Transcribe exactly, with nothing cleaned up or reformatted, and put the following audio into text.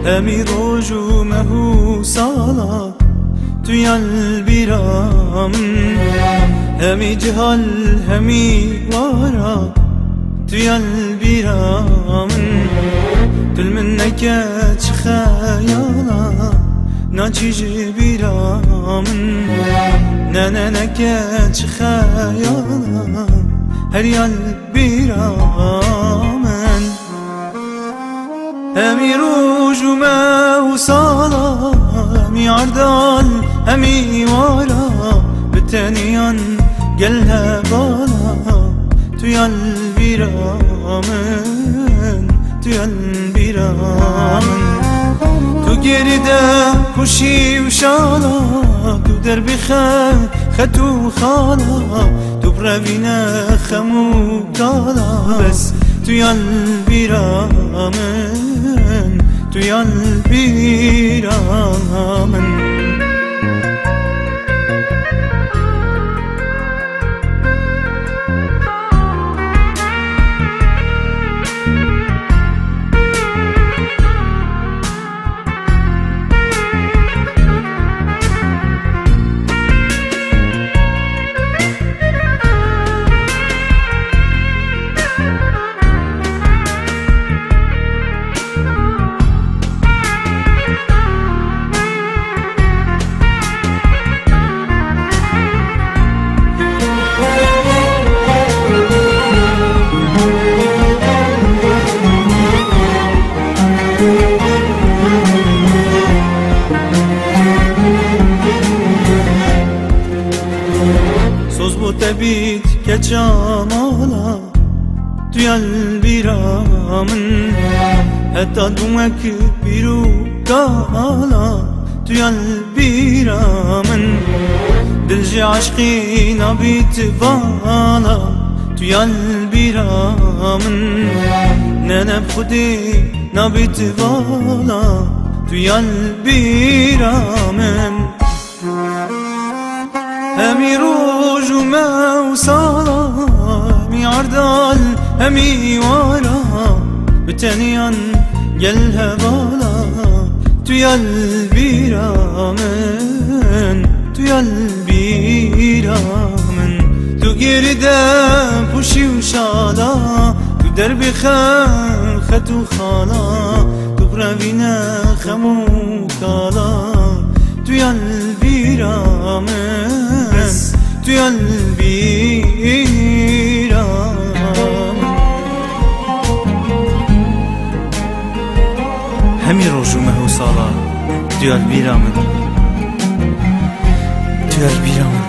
Hemî roj û meh û sala tu ya li bîra min. Hemî cihal, hemî wara tu ya li bîra min. Tu li min neke çi xeyala, naçî ji bîra min. Ne, ne, neke çi xeyala, her ya li bîra min. Hemî roj û meh û sala, hemî erdal, hemî wara, bi teniyan gel hevala, tu ya li bîra min, tu ya li bîra min. Tu gerî de kuşî û şala, tu derbî xe-, xet û xala, tu birevîne xem û kala, bes tu ya li bîra min, tu ya li bîra min. Soz bo te bît keça mala, tu ya li bîra min. Heta dûmek pîr û kala, tu ya li bîra min. Dil ji eşqî nabît vala, tu ya li bîra min. Ne, ne, bi xwedê nabît vala, tu ya li bîra min. Hemî roj û meh û sala, hemî erdal, hemî wara, bi teniyan gel hevala, tu ya li bîra min, tu ya li bîra min. Tu gerî de puşî û şala, tu derbî xe-, xet û xala, tu birevîne xem û kala, tu ya li bîra min, tu ya li bîra min. Hemî roj û meh û sala, tu ya li bîra min, tu ya li bîra min.